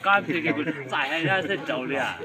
Kab tig kuv txais hais thiab txaus li as.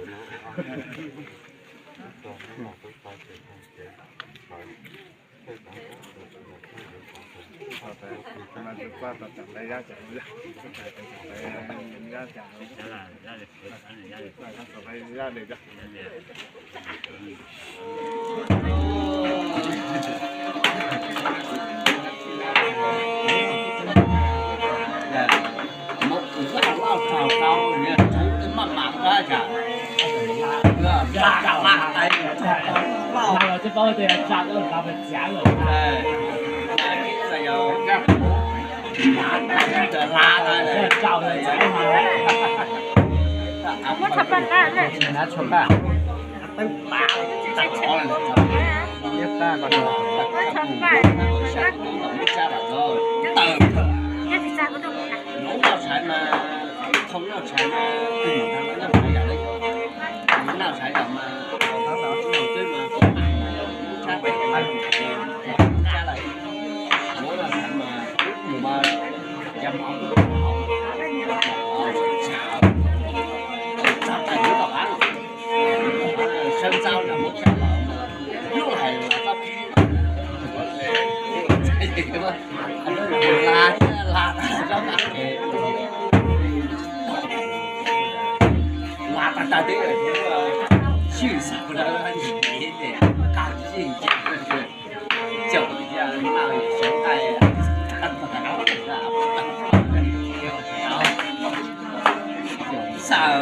Xav,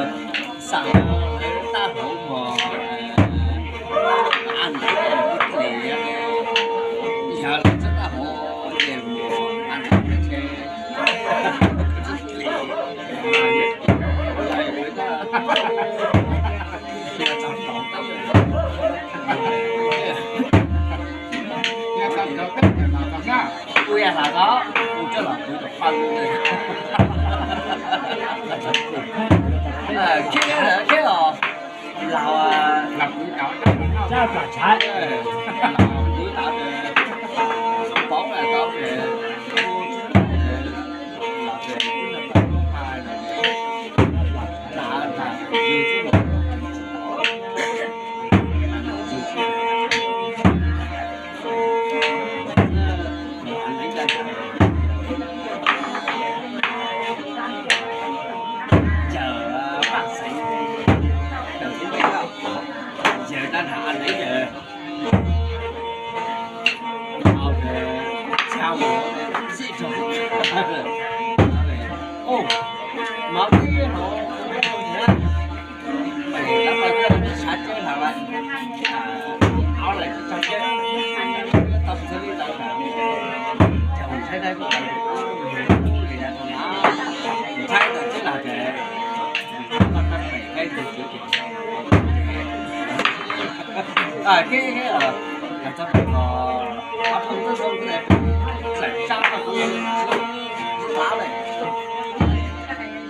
xav tab hauv mos, a ntawd kuv thiaj li, yog lawv txog tab hauv ces mus a ntawd ces kuv yog hluas nkauj, kuv coj los kuv tus poj niam. Khib, khib os, laus, laus kuv tau, laus kuv tau, paub laus tau, laus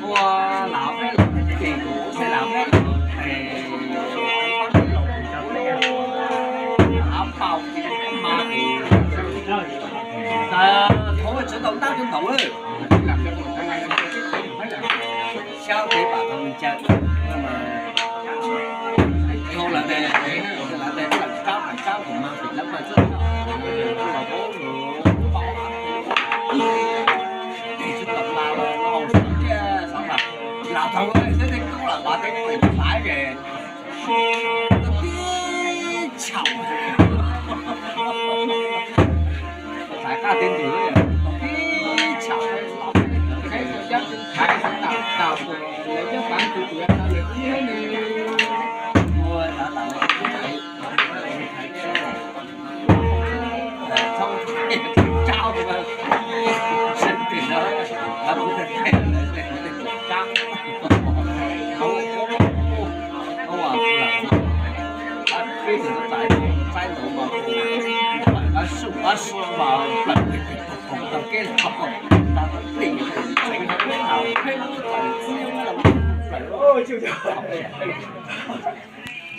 Ua laus peb los ces kuv xav laus peb los ces pab peb los kuv cov peb av pau ma kuv thaum tseem tau ntab cov ntaus xyab peb pam tau li cas dhau lawm tes, lawv tes lawm tsab mas tsab kuv mas tim lawv mas txog los paub lus paub av pau tsis tau ma los no xav tias xav mas laus thaum xwb tej kub los mas tej pem hlais ces tib chaum hlais qaj tej ntug tib chaum los qheb cov cab hais tau tau lawv cab pav tus tus tau lawv ib ne ua tau tau